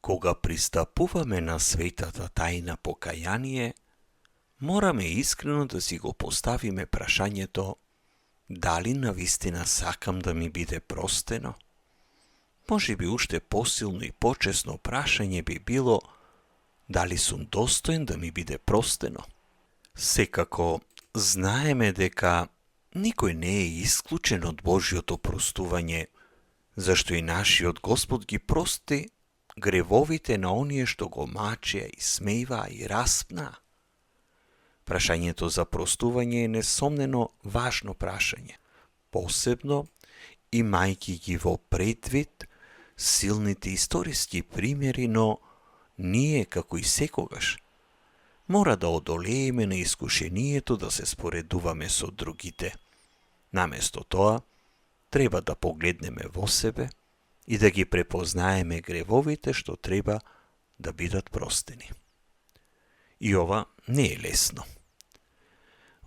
Кога пристапуваме на светата тајна покаяние, мораме искрено да си го поставиме прашањето дали навистина сакам да ми биде простено? Може би уште посилно и почесно прашање би било дали сум достоен да ми биде простено? Секако, знаеме дека никој не е исклучен од Божјото простување, зашто и нашиот Господ ги прости гревовите на оние што го мачеа и смеиваа и распнаа. Прашањето за простување е несомнено важно прашање, посебно имајќи ги во предвид силните историски примери, но ние, како и секогаш, мора да одолееме на искушението да се споредуваме со другите. Наместо тоа, треба да погледнеме во себе и да ги препознаеме гревовите што треба да бидат простени. И ова не е лесно.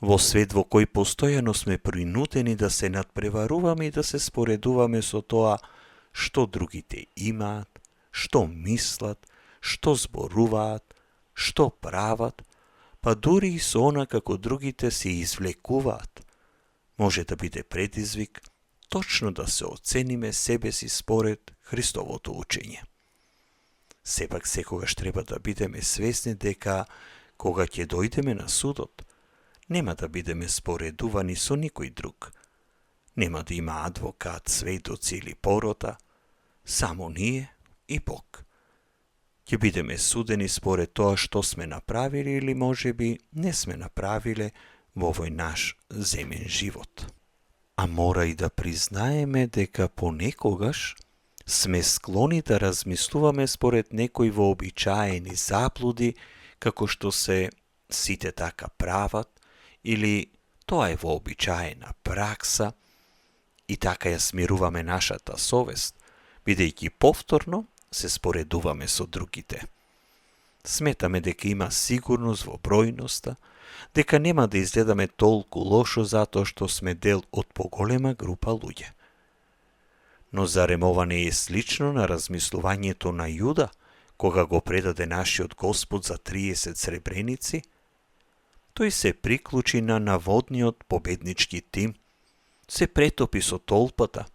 Во свет во кој постојано сме принудени да се надпреваруваме и да се споредуваме со тоа што другите имаат, што мислат, што зборуваат, што прават, па дури и со она како другите се извлекуваат, може да биде предизвик точно да се оцениме себе си според Христовото учење. Сепак секогаш треба да бидеме свесни дека кога ќе дојдеме на судот, нема да бидеме споредувани со никој друг. Нема да има адвокат, светоци или порота, само ние и Бог. Ќе бидеме судени според тоа што сме направили или можеби не сме направиле во овој наш земен живот. А мора и да признаеме дека понекогаш сме склони да размислуваме според некои вообичаени заблуди, како што се сите така прават, или тоа е вообичаена пракса, и така ја смируваме нашата совест, бидејќи повторно се споредуваме со другите. Сметаме дека има сигурност во бројноста, дека нема да изгледаме толку лошо затоа што сме дел од поголема група луѓе. Но зарем ова не е слично на размислувањето на Јуда, кога го предаде нашиот Господ за 30 сребреници? Тој се приклучи на наводниот победнички тим, се претопи со толпата,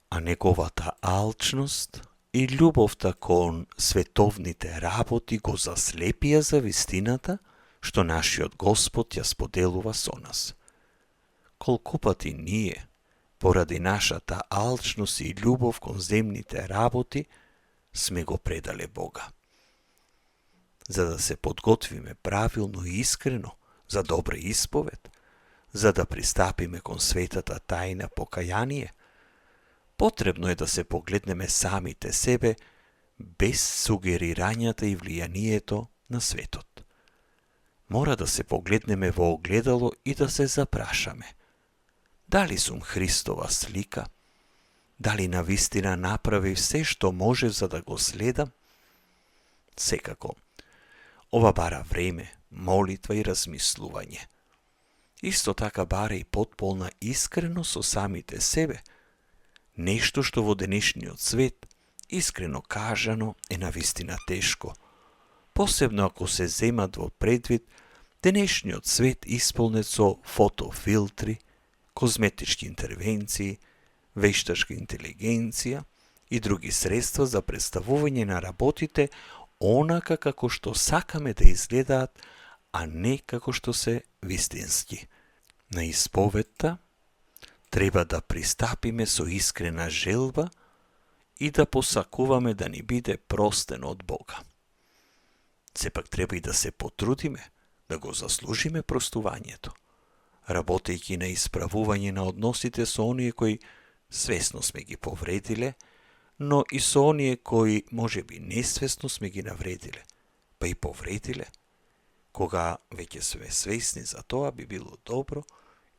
а неговата алчност и љубовта кон световните работи го заслепија за вистината што нашиот Господ ја споделува со нас. Колку пати ние, поради нашата алчност и љубов кон земните работи, сме го предале Бога. За да се подготвиме правилно и искрено за добра исповед, за да пристапиме кон светата тајна покаяние, потребно е да се погледнеме самите себе без сугерирањата и влијанието на светот. Мора да се погледнеме во огледало и да се запрашаме: дали сум Христова слика? Дали навистина направив се што може за да го следам? Секако, ова бара време, молитва и размислување. Исто така бара и потполна искреност со самите себе, нешто што во денешниот свет, искрено кажано, е навистина тешко. Посебно ако се земат во предвид денешниот свет исполнет со фотофилтри, козметички интервенции, вештачка интелигенција и други средства за представување на работите онака како што сакаме да изгледаат, а не како што се вистински. На исповетта треба да пристапиме со искрена желба и да посакуваме да ни биде простено од Бога. Сепак треба и да се потрудиме да го заслужиме простувањето, работејќи на исправување на односите со оние кои свесно сме ги повредиле, но и со оние кои можеби несвесно сме ги навредиле, па и повредиле. Кога веќе сме свесни за тоа, би било добро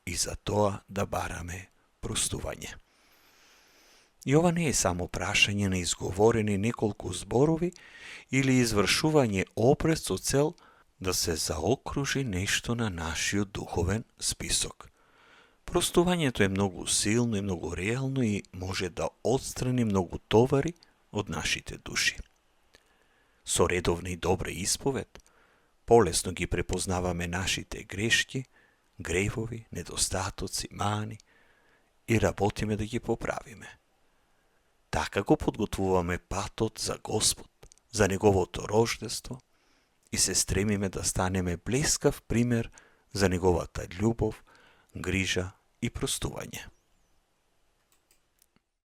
и за тоа да бараме простување. И ова не е само прашање на изговорени неколку зборови или извршување опред со цел да се заокружи нешто на нашиот духовен список. Простувањето е многу силно и многу реално и може да отстрани многу товари од нашите души. Со редовна и добра исповед, полесно ги препознаваме нашите грешки, гревови, недостатоци, мани и работиме да ги поправиме. Така го подготвуваме патот за Господ, за Неговото рождество и се стремиме да станеме блескав пример за Неговата љубов, грижа и простување.